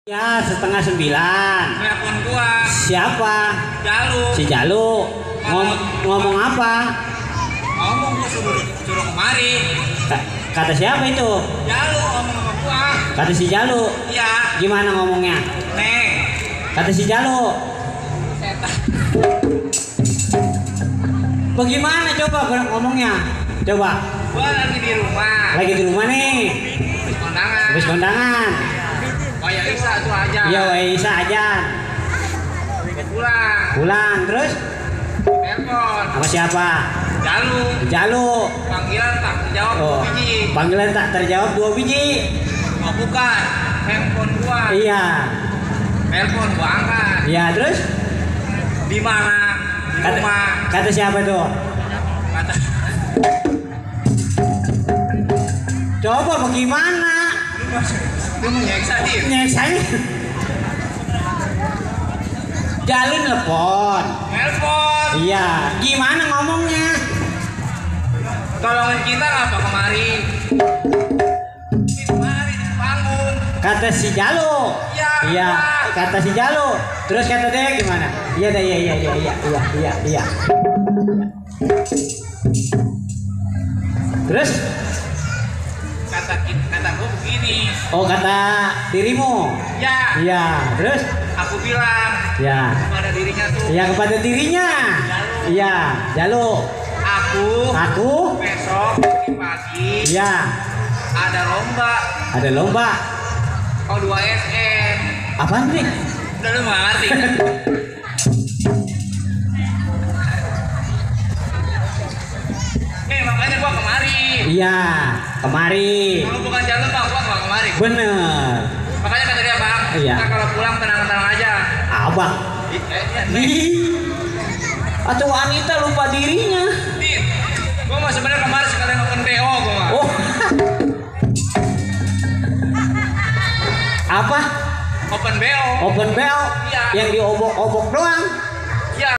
Ya, setengah 9. Telepon gua. Siapa? Jalu. Si Jalu. Ngomong apa? Ngomong gua suruh kemari. Kata siapa itu? Jalu ngomong sama gua. Kata si Jalu. Iya. Gimana ngomongnya? Neng. Kata si Jalu. Setan. Bagaimana coba ngomongnya? Coba. Gua lagi di rumah. Lagi di rumah nih. Habis kondangan. Habis kondangan. Oh ya Isa tuh aja. Iya, Isa aja. Gua pulang. Pulang terus Telepon. sama siapa? Jalu. Jalu. Panggilan tak terjawab Oh, 2 biji. panggilan tak terjawab 2 biji. Gua buka handphone gua. Iya. Telepon gua angkat. Iya, terus Di mana? Di rumah. kata siapa tuh? Kata Coba bagaimana? lu menyeksa dia. Nyeksain. Jalin telepon. Telepon. Iya, gimana ngomongnya? Tolongin kita ngapa kemari? Kemari di panggung. Kata si Jalu. Iya. Iya, kata si Jalu. Terus kata dia gimana? Iya dah, iya. Terus Kata gua begini. oh, kata dirimu. Ya. Iya, terus Aku bilang ya. pada dirinya tuh. Iya, kepada dirinya. Iya, Jalu. Aku Besok pagi iya, ada lomba. ada lomba. O2SM. Apaan sih? Udah lu nggak ngerti. Makanya gua kemari. Iya, kemari. Kalau bukan Jalu bang, gua nggak kemari. Bener. Makanya kata dia bang, Iya. kita kalau pulang tenang-tenang aja. Abang. Atau wanita lupa dirinya. Dit, gua mau sebenarnya kemarin sekalian open BO gua mah. Oh. Apa? Open BO. Open bell Iya. yang diobok-obok doang.